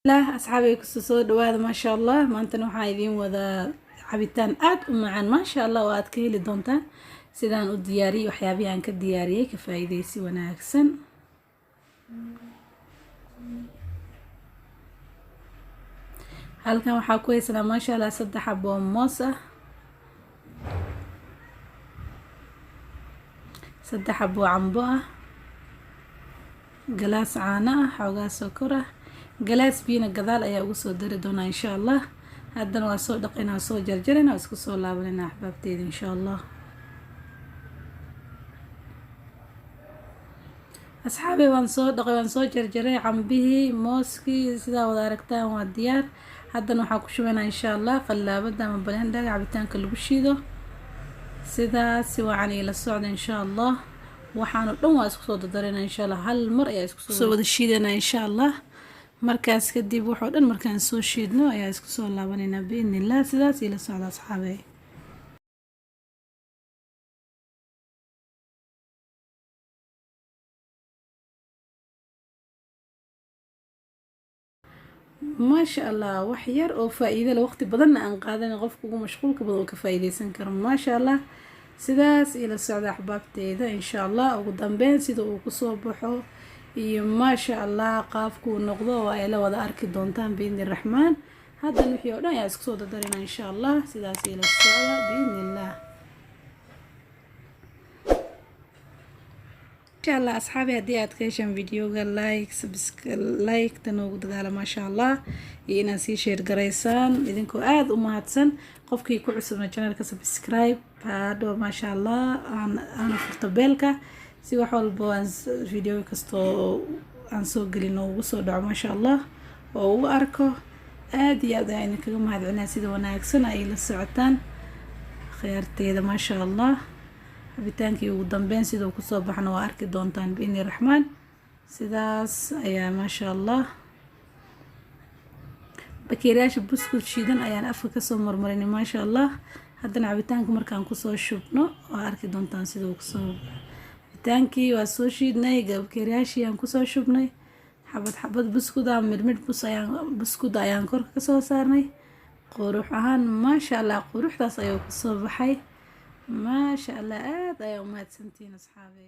Lah, asxaabay, kusoo soo dhawaada. Maasha Allah, maantana waxaan idiin wadaa cabitaan aad u macaan, maasha Allah, oo aad ka heli doontaan sidaan u diyaariyey. Waxyaabihii aan ka diyaariyey, ka faa'iidaysi wanaagsan. Halkan waxaa ku haysanaa, maasha Allah, saddex xabo oo moos ah, saddex xabo cambo ah, galaas caano ah, xoogaa sokor ah, galaas biyana gadaal ayaa ugu soo dari doonaa, insha Allah. Haddana waa soo dhaqaynaa, waa soo jarjarayna, waa isku soo laabanayna, axbaabteeda, insha Allah. Asxaabey, waan soo dhaqay, waan soo jarjaray cambihii, mooskii, sidaa wada aragtaan waa diyaar. Haddana waxaa ku shubaynaa, insha Allah, qallaabada ama blenderga cabitaanka lagu shiido. Sidaas si wacan ila socda, insha Allah. Waxaano dhan waa isku soo dardarayna, insha Allah. Hal mar ayaa isku soo wada shiidanaa, insha Allah. Markaas kadib waxoo dhan markaan soo shiidno ayaa isku soo laabanaynaa, biidni illah. Sidaas ila socda, asxaabey. Maasha Allah, wax yar oo faa-iido leh, waqti badanna aan qaadanin, qofka ugu mashquulka badan oo ka faa-iideysan karo, maasha Allah. Sidaas ila socda, axbaabteeda, insha Allah. Ugu dambeyn sida uu kusoo baxo iyo, maasha Allah, qaabkuu noqdo waa ay la wada arki doontaan, biidni Raxmaan. Haddana wixii oo dhan ayaa isku soo dardarina, insha Allah. Sidaas ila socda, biidni illah, insha Allah. Asxaabi, haddii aad ka heshaan videoga, like, like-ta noogu dadaala, maasha Allah, iyo inaad sii share garaysaan idinkoo aada u mahadsan. Qofkii ku cusubna channelka subscribe hadho, maasha Allah, aana furto bellka si wax walba aan video kastoo aan soo gelin oo ugu soo dhaco, maasha Allah, oo ugu arko. Aada iyo aad ayaan idinkaga mahadcelinaa sida wanaagsan ay la socotaan khiyaarteeda, maasha Allah. Cabitaankii ugu dambeyn siduu kusoo baxna waa arki doontaan, biidni Raxmaan. Sidaas ayaa, maasha Allah. Bakeeriyaasha buskud shiidan ayaan afka kasoo marmarinay, maasha Allah. Haddana cabitaanka markaan kusoo shubno waa arki doontaan siduu kusoo. Cabitaankii waa soo shiidnay, bakeeriyaashii aan kusoo shubnay, xabad xabad buskud ah, midhmidh bus ayaan buskud ayaan korka kasoo saarnay. Qurux ahaan, maasha Allah, quruxdaas ayuu kusoo baxay, maasha Allah. Aada ayaa umahadsantihiin, asxaabe.